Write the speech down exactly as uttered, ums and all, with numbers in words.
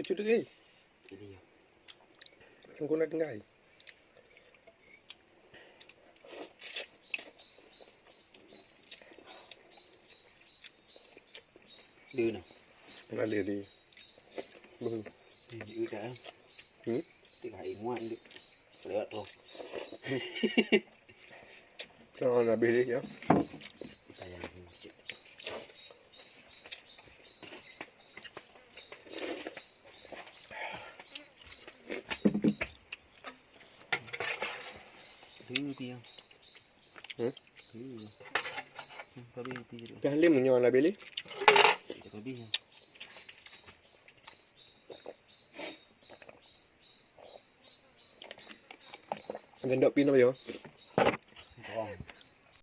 Cut lagi. Ini ya. Yang guna tinggai. Dia nah. Mana dia? Baru. Dia dah. Hmm? Tengah imuan dia. Lewat tu. Jangan habis dia ya. Tayang ni sikit. Hui, hui, ya. Hmm? Hui. Hmm, habis, hui, hui. Dah lima nyoe lah beli. Dah habis, ya. Gendok pin apa ya?